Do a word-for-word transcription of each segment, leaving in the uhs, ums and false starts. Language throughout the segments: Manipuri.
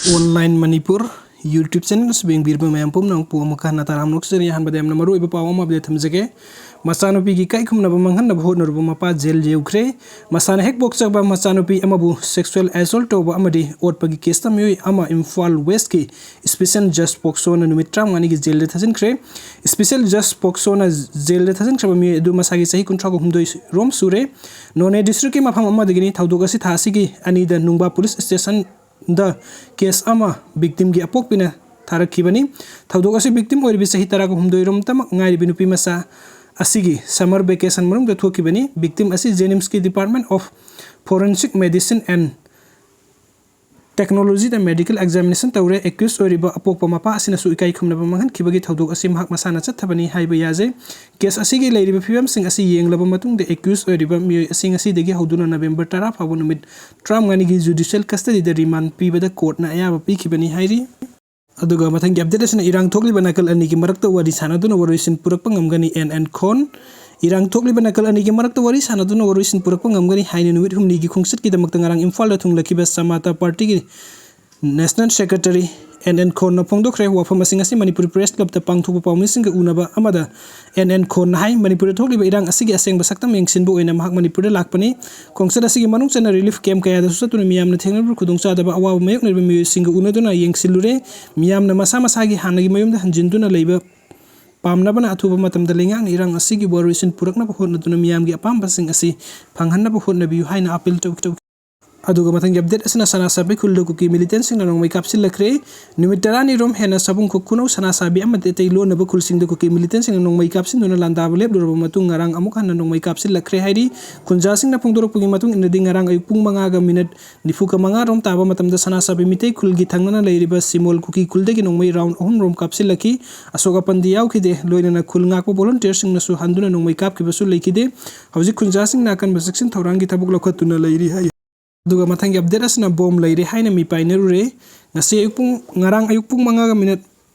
Online Manipur YouTube channel ꯑꯁꯤ ꯌꯦꯡꯕꯤꯔꯤꯕ ꯃꯌꯥꯝ ꯄꯨꯝꯅꯃꯛꯄꯨ ꯑꯃꯨꯛꯀ ꯍꯟꯅ ꯇꯔꯥꯝꯅ ꯑꯣꯛꯆꯔꯤ꯫ ꯑꯍꯥꯟꯕꯗ ꯌꯥꯝꯅ ꯃꯔꯨꯑꯣꯏꯕ ꯄꯥꯎ ꯑꯃ update ꯊꯝꯖꯒꯦ꯫ ꯃꯆꯥꯅꯨꯄꯤꯒꯤ ꯏꯀꯥꯏ ꯈꯨꯝꯅꯕ ꯃꯥꯡꯍꯟꯅꯕ ꯍꯣꯠꯅꯔꯨꯕ ꯃꯄꯥ ꯖꯦꯜ ꯌꯧꯈ꯭ꯔꯦ꯫ ꯃꯁꯥꯅ ꯍꯦꯛ ꯄꯣꯛꯆꯕ ꯃꯆꯥꯅꯨꯄꯤ ꯑꯃꯕꯨ sexual assault ꯇꯧꯕ ꯑꯃꯗꯤ ꯑꯣꯠꯄꯒꯤ case ꯇ ꯃꯤꯑꯣꯏ ꯑꯃ ꯏꯝꯐꯥꯜ West ꯀꯤ special judge ꯄꯣꯛꯁꯣꯅ ꯅꯨꯃꯤꯠ ꯇꯔꯥꯃꯉꯥꯅꯤꯒꯤ ꯖꯦꯜꯗ ꯊꯥꯖꯤꯟꯈ꯭ꯔꯦ꯫ Special judge ꯄꯣꯛꯁꯣꯅ ꯖꯦꯜꯗ ꯊꯥꯖꯤꯟꯈ꯭ꯔꯕ ꯃꯤꯑꯣꯏ ꯑꯗꯨ ꯃꯁꯥꯒꯤ ꯆꯍꯤ ꯀꯨꯟꯊ꯭ꯔꯥ ꯍꯨꯝꯗꯣꯏ ꯔꯣꯝ ꯁꯨꯔꯦ꯫ ꯅꯣꯅꯦ district ꯀꯤ ꯃꯐꯝ ꯑꯃꯗꯒꯤꯅꯤ꯫ ꯊꯧꯗꯣꯛ ꯑꯁꯤ ꯊꯥ ꯑꯁꯤꯒꯤ ꯑꯅꯤꯗ ꯅꯨꯡꯕꯥ police station ꯗ case ꯑꯃ victim ꯒꯤ ꯑꯄꯣꯛꯄꯤꯅ ꯊꯥꯔꯛꯈꯤꯕꯅꯤ꯫ ꯊꯧꯗꯣꯛ ꯑꯁꯤ victim ꯑꯣꯏꯔꯤꯕꯤ ꯆꯍꯤ ꯇꯔꯥꯒ ꯍꯨꯝꯗꯣꯏ ꯔꯣꯝꯇꯃꯛ ꯉꯥꯏꯔꯤꯕꯤ ꯅꯨꯄꯤ ꯃꯆꯥ ꯑꯁꯤꯒꯤ summer vacation ꯃꯅꯨꯡꯗ ꯊꯣꯛꯈꯤꯕꯅꯤ꯫ Victim ꯑꯁꯤ JNIMS ꯀꯤ Department of Forensic Medicine and Technology the medical examination ꯇꯧꯔꯦ꯫ Accused ꯑꯣꯏꯔꯤꯕ ꯑꯄꯣꯛꯄ ꯃꯄꯥ ꯑꯁꯤꯅꯁꯨ ꯏꯀꯥꯏ ꯈꯨꯝꯅꯕ ꯃꯥꯡꯍꯟꯈꯤꯕꯒꯤ ꯊꯧꯗꯣꯛ ꯑꯁꯤ ꯃꯍꯥꯛ ꯃꯁꯥꯅ ꯆꯠꯊꯕꯅꯤ ꯍꯥꯏꯕ ꯌꯥꯖꯩ꯫ Case ꯑꯁꯤꯒꯤ ꯂꯩꯔꯤꯕ ꯐꯤꯕꯝꯁꯤꯡ ꯑꯁꯤ ꯌꯦꯡꯂꯕ ꯃꯇꯨꯡꯗ accused ꯑꯣꯏꯔꯤꯕ ꯃꯤꯑꯣꯏ ꯑꯁꯤ ꯉꯁꯤꯗꯒꯤ ꯍꯧꯗꯨꯅ November ꯇꯔꯥ ꯐꯥꯎꯕ ꯅꯨꯃꯤꯠ ꯇꯔꯥꯃꯉꯥꯅꯤꯒꯤ judicial custody ꯗ remand ꯄꯤꯕꯗ court ꯅ ꯑꯌꯥꯕ ꯄꯤꯈꯤꯕꯅꯤ ꯍꯥꯏꯔꯤ꯫ ꯑꯗꯨꯒ ꯃꯊꯪꯒꯤ update ꯑꯁꯤꯅ ꯏꯔꯥꯡ ꯊꯣꯛꯂꯤꯕ ꯅꯥꯀꯜ ꯑꯅꯤꯒꯤ ꯃꯔꯛꯇ ꯋꯥꯔꯤ ꯁꯥꯟꯅꯗꯨꯅ ꯋꯥꯔꯣꯏꯁꯤꯟ ꯄꯨꯔꯛꯄ ꯉꯝꯒꯅꯤ ꯑꯦꯟ ꯑꯦꯟ ꯈꯣꯟ꯫ ꯏꯔꯥꯡ ꯊꯣꯛꯂꯤꯕ ꯅꯥꯀꯜ ꯑꯅꯤꯒꯤ ꯃꯔꯛꯇ ꯋꯥꯔꯤ ꯁꯥꯟꯅꯗꯨꯅ ꯋꯥꯔꯣꯏꯁꯤꯟ ꯄꯨꯔꯛꯄ ꯉꯝꯒꯅꯤ ꯍꯥꯏꯅ ꯅꯨꯃꯤꯠ ꯍꯨꯝꯅꯤꯒꯤ ꯈꯣꯡꯆꯠꯀꯤꯗꯃꯛꯇ ꯉꯔꯥꯡ ꯏꯝꯐꯥꯜꯗ ꯊꯨꯡꯂꯈꯤꯕ ꯁꯃꯥꯇꯥ ꯄꯥꯔꯇꯤꯒꯤ National Secretary ꯑꯦꯟ ꯑꯦꯟ ꯈꯣꯟꯅ ꯐꯣꯡꯗꯣꯛꯈ꯭ꯔꯦ꯫ ꯋꯥꯐꯝ ꯑꯁꯤꯡ ꯑꯁꯤ ꯃꯅꯤꯄꯨꯔꯤ Press Club ꯇ ꯄꯥꯡꯊꯣꯛꯄ ꯄꯥꯎꯃꯤꯁꯤꯡꯒ ꯎꯅꯕ ꯑꯃꯗ ꯑꯦꯟ ꯑꯦꯟ ꯈꯣꯟꯅ ꯍꯥꯏ, ꯃꯅꯤꯄꯨꯔꯗ ꯊꯣꯛꯂꯤꯕ ꯏꯔꯥꯡ ꯑꯁꯤꯒꯤ ꯑꯁꯦꯡꯕ ꯁꯛꯇꯝ ꯌꯦꯡꯁꯤꯟꯕ ꯑꯣꯏꯅ ꯃꯍꯥꯛ ꯃꯅꯤꯄꯨꯔꯗ ꯂꯥꯛꯄꯅꯤ꯫ ꯈꯣꯡꯆꯠ ꯑꯁꯤꯒꯤ ꯃꯅꯨꯡ ꯆꯟꯅ relief camp ꯀꯌꯥꯗꯁꯨ ꯆꯠꯇꯨꯅ ꯃꯤꯌꯥꯝꯅ ꯊꯦꯡꯅꯔꯤꯕ ꯈꯨꯗꯣꯡꯆꯥꯗꯕ ꯑꯋꯥꯕ ꯃꯥꯌꯣꯛꯅꯔꯤꯕ ꯃꯤꯑꯣꯏꯁꯤꯡꯒ ꯎꯅꯗꯨꯅ ꯌꯦꯡꯁꯤꯜꯂꯨꯔꯦ꯫ ꯃꯤꯌꯥꯝꯅ ꯃꯁꯥ ꯃꯁꯥꯒꯤ ꯍꯥꯟꯅꯒꯤ ꯃꯌꯨꯝꯗ ꯍꯟꯖꯤꯟꯗꯨꯅ ꯂꯩꯕ ꯄꯥꯝꯅꯕꯅ ꯑꯊꯨꯕ ꯃꯇꯝꯗ ꯂꯩꯉꯥꯛꯅ ꯏꯔꯥꯡ ꯑꯁꯤꯒꯤ ꯋꯥꯔꯣꯏꯁꯤꯟ ꯄꯨꯔꯛꯅꯕ ꯍꯣꯠꯅꯗꯨꯅ ꯃꯤꯌꯥꯝꯒꯤ ꯑꯄꯥꯝꯕꯁꯤꯡ ꯑꯁꯤ ꯐꯪꯍꯟꯅꯕ ꯍꯣꯠꯅꯕꯤꯌꯨ ꯍꯥꯏꯅ appeal ꯇꯧꯈꯤ꯫ ꯑꯗꯨꯒ ꯃꯊꯪꯒꯤ update ꯑꯁꯤꯅ ꯁꯅꯥꯁꯥꯕꯤ ꯈꯨꯜꯗ ꯀꯨꯀꯤ militantꯁꯤꯡꯅ ꯅꯣꯡꯃꯩ ꯀꯥꯞꯁꯤꯜꯂꯛꯈ꯭ꯔꯦ꯫ ꯅꯨꯃꯤꯠ ꯇꯔꯥꯅꯤ ꯔꯣꯝ ꯍꯦꯟꯅ ꯁꯥꯕꯨꯡ ꯈꯨ-, ꯈꯨꯅꯧ ꯁꯅꯥꯁꯥꯕꯤ ꯑꯃꯗꯤ ꯑꯇꯩ ꯂꯣꯟꯅꯕ ꯈꯨꯜꯁꯤꯡꯗ ꯀꯨꯀꯤ militantꯁꯤꯡꯅ ꯅꯣꯡꯃꯩ ꯀꯥꯞꯁꯤꯟꯗꯨꯅ ꯂꯥꯟꯗꯥꯕ ꯂꯦꯞꯂꯨꯔꯕ ꯃꯇꯨꯡ ꯉꯔꯥꯡ ꯑꯃꯨꯛ ꯍꯟꯅ ꯅꯣꯡꯃꯩ ꯀꯥꯞꯁꯤꯜꯂꯛꯈ꯭ꯔꯦ ꯍꯥꯏꯔꯤ꯫ ꯈꯨꯟꯖꯥꯁꯤꯡꯅ ꯐꯣꯡꯗꯣꯔꯛꯄꯒꯤ ꯃꯇꯨꯡ ꯏꯟꯅꯗꯤ ꯉꯔꯥꯡ ꯑꯌꯨꯛ ꯄꯨꯡ ꯃꯉꯥꯒ minute ꯅꯤꯐꯨꯒ ꯃꯉꯥ ꯔꯣꯝ ꯇꯥꯕ ꯃꯇꯝꯗ ꯁꯅꯥꯁꯥꯕꯤ ꯃꯤꯇꯩ ꯈꯨꯜꯒꯤ ꯊꯪꯅꯅ ꯂꯩꯔꯤꯕ ꯁꯤꯃꯣꯜ ꯀꯨꯀꯤ ꯈꯨꯜꯗꯒꯤ ꯅꯣꯡꯃꯩ round ꯑꯍꯨꯝ ꯔꯣꯝ ꯀꯥꯞꯁꯤꯜꯂꯛꯈꯤ꯫ ꯑꯁꯣꯛ ꯑꯄꯟꯗꯤ ꯌꯥꯎꯈꯤꯗꯦ꯫ ꯂꯣꯏꯅꯅ ꯈꯨꯜ ꯉꯥꯛꯄ volunteerꯁꯤꯡꯅꯁꯨ ꯍꯟꯗꯨꯅ ꯅꯣꯡꯃꯩ ꯀꯥꯞꯈꯤꯕꯁꯨ ꯂꯩꯈꯤꯗꯦ꯫ ꯍꯧꯖꯤꯛ ꯈꯨꯟꯖꯥꯁꯤꯡꯅ ꯑꯀꯟꯕ ꯆꯦꯛꯁꯤꯟ ꯊꯧꯔꯥꯡꯒꯤ ꯊꯕꯛ ꯂꯧꯈꯠꯇꯨꯅ ꯂꯩꯔꯤ ꯍꯥꯏ꯫ ꯑꯗꯨꯒ ꯃꯊꯪꯒꯤ update ꯑꯁꯤꯅ ꯕꯣꯝ ꯂꯩꯔꯦ ꯍꯥꯏꯅ ꯃꯤ ꯄꯥꯏꯅꯔꯨꯔꯦ꯫ ꯉꯁꯤ ꯑꯌꯨꯛ ꯄꯨꯡ, ꯉꯔꯥꯡ ꯑꯌꯨꯛ ꯄꯨꯡ ꯃꯉꯥꯒ minute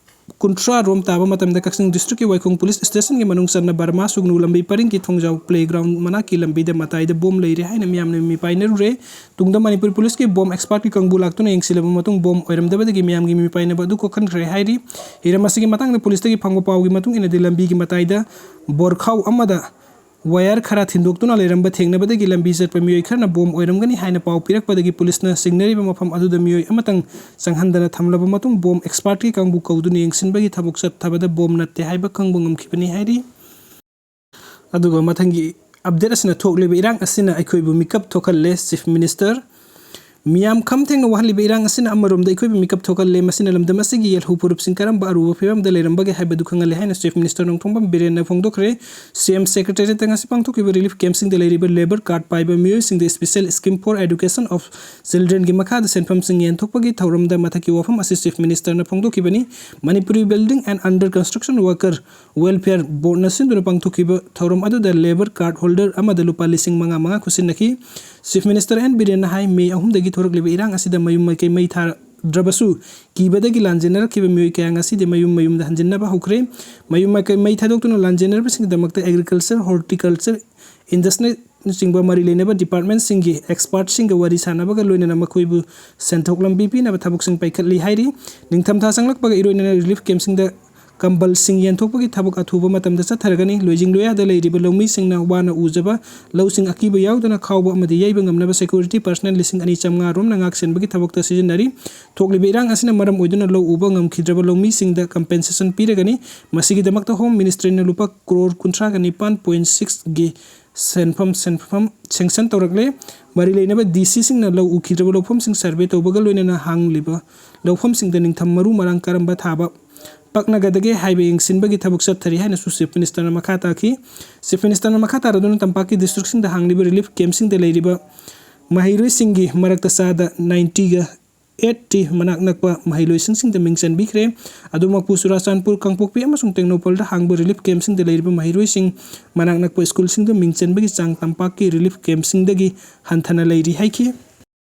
ꯀꯨꯟꯊ꯭ꯔꯥ ꯔꯣꯝ ꯇꯥꯕ ꯃꯇꯝꯗ ꯀꯛꯆꯤꯡ ꯗꯤꯁꯇ꯭ꯔꯤꯛꯀꯤ ꯋꯥꯏꯈꯣꯡ ꯄꯨꯂꯤꯁ ꯁ꯭ꯇꯦꯁꯟꯒꯤ ꯃꯅꯨꯡ ꯆꯟꯅ ꯕꯔꯃꯥ ꯁꯨꯒꯅꯨ ꯂꯝꯕꯤ ꯄꯔꯤꯡꯒꯤ ꯊꯣꯡꯖꯥꯎ ꯄ꯭ꯂꯦꯒ꯭ꯔꯥꯎꯟ ꯃꯅꯥꯛꯀꯤ ꯂꯝꯕꯤꯗ ꯃꯇꯥꯏꯗ ꯕꯣꯝ ꯂꯩꯔꯦ ꯍꯥꯏꯅ ꯃꯤꯌꯥꯝꯅ ꯃꯤꯄꯥꯏꯅꯔꯨꯔꯦ꯫ ꯇꯨꯡꯗ ꯃꯅꯤꯄꯨꯔ ꯄꯨꯂꯤꯁꯀꯤ ꯕꯣꯝ ꯑꯦꯛꯁꯄꯥꯔꯠꯀꯤ ꯀꯥꯡꯕꯨ ꯂꯥꯛꯇꯨꯅ ꯌꯦꯡꯁꯤꯜꯂꯕ ꯃꯇꯨꯡ ꯕꯣꯝ ꯑꯣꯏꯔꯝꯗꯕꯗꯒꯤ ꯃꯤꯌꯥꯝꯒꯤ ꯃꯤꯄꯥꯏꯅꯕ ꯑꯗꯨ ꯀꯣꯛꯍꯟꯈ꯭ꯔꯦ ꯍꯥꯏꯔꯤ꯫ ꯍꯤꯔꯝ ꯑꯁꯤꯒꯤ ꯃꯇꯥꯡꯗ ꯄꯨꯂꯤꯁꯇꯒꯤ ꯐꯪꯕ ꯄꯥꯎꯒꯤ ꯃꯇꯨꯡ ꯏꯟꯅꯗꯤ ꯂꯝꯕꯤꯒꯤ ꯃꯇꯥꯏꯗ ꯕꯣꯔꯈꯥꯎ ꯑꯃꯗ ꯋꯥꯌꯔ ꯈꯔ ꯊꯤꯟꯗꯣꯛꯇꯨꯅ ꯂꯩꯔꯝꯕ ꯊꯦꯡꯅꯕꯗꯒꯤ ꯂꯝꯕꯤ ꯆꯠꯄ ꯃꯤꯑꯣꯏ ꯈꯔꯅ ꯕꯣꯝ ꯑꯣꯏꯔꯝꯒꯅꯤ ꯍꯥꯏꯅ ꯄꯥꯎ ꯄꯤꯔꯛꯄꯗꯒꯤ ꯄꯨꯂꯤꯁꯅ ꯆꯤꯡꯅꯔꯤꯕ ꯃꯐꯝ ꯑꯗꯨꯗ ꯃꯤꯑꯣꯏ ꯑꯃꯇꯪ ꯆꯪꯍꯟꯗꯅ ꯊꯝꯂꯕ ꯃꯇꯨꯡ ꯕꯣꯝ ꯑꯦꯛꯁꯄꯥꯔꯠꯀꯤ ꯀꯥꯡꯕꯨ ꯀꯧꯗꯨꯅ ꯌꯦꯡꯁꯤꯟꯕꯒꯤ ꯊꯕꯛ ꯆꯠꯊꯕꯗ ꯕꯣꯝ ꯅꯠꯇꯦ ꯍꯥꯏꯕ ꯈꯪꯕ ꯉꯝꯈꯤꯕꯅꯤ ꯍꯥꯏꯔꯤ꯫ ꯑꯗꯨꯒ ꯃꯊꯪꯒꯤ ꯑꯞꯗꯦꯠ ꯑꯁꯤꯅ ꯊꯣꯛꯂꯤꯕ ꯏꯔꯥꯡ ꯑꯁꯤꯅ ꯑꯩꯈꯣꯏꯕꯨ ꯃꯤꯀꯞ ꯊꯣꯛꯍꯜꯂꯦ, ꯆꯤꯐ ꯃꯤꯅꯤꯁꯇꯔ꯫ ꯃꯤꯌꯥꯝ ꯈꯝ ꯊꯦꯡꯅ ꯋꯥꯍꯜꯂꯤꯕ ꯏꯔꯥꯡ ꯑꯁꯤꯅ ꯑꯃꯔꯣꯝꯗ ꯑꯩꯈꯣꯏꯕꯨ ꯃꯤꯀꯞ ꯊꯣꯛꯍꯜꯂꯦ, ꯃꯁꯤꯅ ꯂꯝꯗꯝ ꯑꯁꯤꯒꯤ ꯌꯦꯜꯍꯧ ꯐꯨꯔꯨꯞꯁꯤꯡ ꯀꯔꯝꯕ ꯑꯔꯨꯕ ꯐꯤꯕꯝꯗ ꯂꯩꯔꯝꯕꯒꯦ ꯍꯥꯏꯕꯗꯨ ꯈꯪꯍꯜꯂꯦ ꯍꯥꯏꯅ ꯆꯤꯐ ꯃꯤꯅꯤꯁꯇꯔ ꯅꯣꯡꯊꯣꯝꯕꯝ ꯕꯤꯔꯦꯟꯅ ꯐꯣꯡꯗꯣꯛꯈ꯭ꯔꯦ꯫ ꯁꯤ ꯑꯦꯝ ꯁꯦꯀ꯭ꯔꯦꯇꯦꯔꯤꯌꯦꯠꯇ ꯉꯁꯤ ꯄꯥꯡꯊꯣꯛꯈꯤꯕ ꯔꯤꯂꯤꯐ ꯀꯦꯝꯞꯁꯤꯡꯗ ꯂꯩꯔꯤꯕ ꯂꯦꯕꯔ ꯀꯥꯔꯗ ꯄꯥꯏꯕ ꯃꯤꯑꯣꯏꯁꯤꯡꯗ special scheme for education of ꯆꯤꯜꯗ꯭ꯔꯦꯟꯒꯤ ꯃꯈꯥꯗ ꯁꯦꯟꯐꯝꯁꯤꯡ ꯌꯦꯟꯊꯣꯛꯄꯒꯤ ꯊꯧꯔꯝꯗ ꯃꯊꯛꯀꯤ ꯋꯥꯐꯝ ꯑꯁꯤ ꯆꯤꯐ ꯃꯤꯅꯤꯁꯇꯔꯅ ꯐꯣꯡꯗꯣꯛꯈꯤꯕꯅꯤ꯫ Manipuri building and other construction worker welfare ꯕꯣꯔꯗꯅ ꯁꯤꯟꯗꯨꯅ ꯄꯥꯡꯊꯣꯛꯈꯤꯕ ꯊꯧꯔꯝ ꯑꯗꯨꯗ ꯂꯦꯕꯔ ꯀꯥꯔꯗ ꯍꯣꯜꯗꯔ ꯑꯃꯗ ꯂꯨꯄꯥ ꯂꯤꯁꯤꯡ ꯃꯉꯥ ꯃꯉꯥ ꯈꯨꯠꯁꯤꯟꯅꯈꯤ꯫ ꯆꯤꯐ ꯃꯤꯅꯤꯁꯇꯔ ꯑꯦꯟ ꯕꯤꯔꯦꯟꯅ ꯍꯥꯏ, ꯃꯦ ꯑꯍꯨꯝꯗꯒꯤ ꯊꯣꯔꯛꯂꯤꯕ ꯏꯔꯥꯡ ꯑꯁꯤꯗ ꯃꯌꯨꯝ ꯃꯀꯩ ꯃꯩ ꯊꯥꯗ꯭ꯔꯕꯁꯨ ꯀꯤꯕꯗꯒꯤ ꯂꯥꯟꯖꯦꯟꯅꯔꯛꯈꯤꯕ ꯃꯤꯑꯣꯏ ꯀꯌꯥ ꯉꯁꯤꯗꯤ ꯃꯌꯨꯝ ꯃꯌꯨꯝꯗ ꯍꯟꯖꯤꯟꯅꯕ ꯍꯧꯈ꯭ꯔꯦ꯫ ꯃꯌꯨꯝ ꯃꯀꯩ ꯃꯩ ꯊꯥꯗꯣꯛꯇꯨꯅ ꯂꯥꯟꯖꯦꯟꯅꯔꯕꯁꯤꯡꯒꯤꯗꯃꯛꯇ ꯑꯦꯒ꯭ꯔꯤꯀꯜꯆꯔ, ꯍꯣꯔꯇꯤꯀꯜꯆꯔ, ꯏꯟꯗꯁꯇ꯭ꯔꯤꯅꯆꯤꯡꯕ ꯃꯔꯤ ꯂꯩꯅꯕ ꯗꯤꯄꯥꯔꯠꯃꯦꯟꯠꯁꯤꯡꯒꯤ ꯑꯦꯛꯁꯄꯥꯔꯠꯁꯤꯡꯒ ꯋꯥꯔꯤ ꯁꯥꯟꯅꯕꯒ ꯂꯣꯏꯅꯅ ꯃꯈꯣꯏꯕꯨ ꯁꯦꯟꯊꯣꯛ ꯂꯝꯕꯤ ꯄꯤꯅꯕ ꯊꯕꯛꯁꯤꯡ ꯄꯥꯏꯈꯠꯂꯤ ꯍꯥꯏꯔꯤ꯫ ꯅꯤꯡꯊꯝꯊꯥ ꯆꯪꯂꯛꯄꯒ ꯏꯔꯣꯏꯅꯅ ꯔꯤꯂꯤꯐ ꯀꯦꯝꯞꯁꯤꯡꯗ ꯀꯝꯕꯜꯁꯤꯡ ꯌꯦꯟꯊꯣꯛꯄꯒꯤ ꯊꯕꯛ ꯑꯊꯨꯕ ꯃꯇꯝꯗ ꯆꯠꯊꯔꯒꯅꯤ꯫ ꯂꯣꯏꯖꯤꯡ ꯂꯣꯌꯥꯗ ꯂꯩꯔꯤꯕ ꯂꯧꯃꯤꯁꯤꯡꯅ ꯋꯥꯅ ꯎꯖꯕ ꯂꯧꯁꯤꯡ ꯑꯀꯤꯕ ꯌꯥꯎꯗꯅ ꯈꯥꯎꯕ ꯑꯃꯗꯤ ꯌꯩꯕ ꯉꯝꯅꯕ ꯁꯦꯀ꯭ꯌꯨꯔꯤꯇꯤ ꯄꯔꯁꯅꯦꯜ ꯂꯤꯁꯤꯡ ꯑꯅꯤ ꯆꯥꯝꯃꯉꯥ ꯔꯣꯝꯅ ꯉꯥꯛ ꯁꯦꯟꯕꯒꯤ ꯊꯕꯛꯇ ꯁꯤꯖꯤꯟꯅꯔꯤ꯫ ꯊꯣꯛꯂꯤꯕ ꯏꯔꯥꯡ ꯑꯁꯤꯅ ꯃꯔꯝ ꯑꯣꯏꯗꯨꯅ ꯂꯧ ꯎꯕ ꯉꯝꯈꯤꯗ꯭ꯔꯕ ꯂꯧꯃꯤꯁꯤꯡꯗ ꯀꯝꯄꯦꯟꯁꯦꯁꯟ ꯄꯤꯔꯒꯅꯤ꯫ ꯃꯁꯤꯒꯤꯗꯃꯛꯇ ꯍꯣꯝ ꯃꯤꯅꯤꯁꯇ꯭ꯔꯤꯅ ꯂꯨꯄꯥ ꯀ꯭ꯔꯣꯔ ꯀꯨꯟꯊ꯭ꯔꯥꯒ ꯅꯤꯄꯥꯟ ꯄꯣꯏꯟ ꯁꯤꯛꯁꯀꯤ ꯁꯦꯟꯐꯝ ꯁꯦꯟꯐꯝ ꯁꯦꯡꯁꯟ ꯇꯧꯔꯛꯂꯦ꯫ ꯃꯔꯤ ꯂꯩꯅꯕ ꯗꯤ ꯁꯤꯁꯤꯡꯅ ꯂꯧ ꯎꯈꯤꯗ꯭ꯔꯕ ꯂꯧꯐꯝꯁꯤꯡ ꯁꯔꯚꯦ ꯇꯧꯕꯒ ꯂꯣꯏꯅꯅ ꯍꯥꯡꯂꯤꯕ ꯂꯧꯐꯝꯁꯤꯡꯗ ꯅꯤꯡꯊꯝ ꯃꯔꯨ ꯃꯔꯥꯡ ꯀꯔꯝꯕ ꯊꯥꯕ ꯄꯛꯅꯒꯗꯒꯦ ꯍꯥꯏꯕ ꯌꯦꯡꯁꯤꯟꯕꯒꯤ ꯊꯕꯛ ꯆꯠꯊꯔꯤ ꯍꯥꯏꯅꯁꯨ ꯆꯤꯐ ꯃꯤꯅꯤꯁꯇꯔꯅ ꯃꯈꯥ ꯇꯥꯈꯤ꯫ ꯆꯤꯐ ꯃꯤꯅꯤꯁꯇꯔꯅ ꯃꯈꯥ ꯇꯥꯔꯗꯨꯅ ꯇꯝꯄꯥꯛꯀꯤ ꯗꯤꯁꯇ꯭ꯔꯤꯛꯁꯤꯡꯗ ꯍꯥꯡꯂꯤꯕ ꯔꯤꯂꯤꯐ ꯀꯦꯝꯞꯁꯤꯡꯗ ꯂꯩꯔꯤꯕ ꯃꯍꯩꯔꯣꯏꯁꯤꯡꯒꯤ ꯃꯔꯛꯇ ꯆꯥꯗ ꯅꯥꯏꯟꯇꯤꯒ ꯑꯦꯠꯇꯤ ꯃꯅꯥꯛ ꯅꯛꯄ ꯃꯍꯩꯔꯣꯏꯁꯤꯡꯁꯤꯡꯗ ꯃꯤꯡ ꯆꯟꯕꯤꯈ꯭ꯔꯦ꯫ ꯑꯗꯨꯃꯛꯄꯨ ꯆꯨꯔꯥꯆꯥꯟꯄꯨꯔ, ꯀꯥꯡꯄꯣꯛꯄꯤ ꯑꯃꯁꯨꯡ ꯇꯦꯡꯅꯧꯄꯜꯗ ꯍꯥꯡꯕ ꯔꯤꯂꯤꯐ ꯀꯦꯝꯞꯁꯤꯡꯗ ꯂꯩꯔꯤꯕ ꯃꯍꯩꯔꯣꯏꯁꯤꯡ ꯃꯅꯥꯛ ꯅꯛꯄ ꯁ꯭ꯀꯨꯜꯁꯤꯡꯗ ꯃꯤꯡ ꯆꯟꯕꯒꯤ ꯆꯥꯡ ꯇꯝꯄꯥꯛꯀꯤ ꯔꯤꯂꯤꯐ ꯀꯦꯝꯞꯁꯤꯡꯗꯒꯤ ꯍꯟꯊꯅ ꯂꯩꯔꯤ ꯍꯥꯏꯈꯤ꯫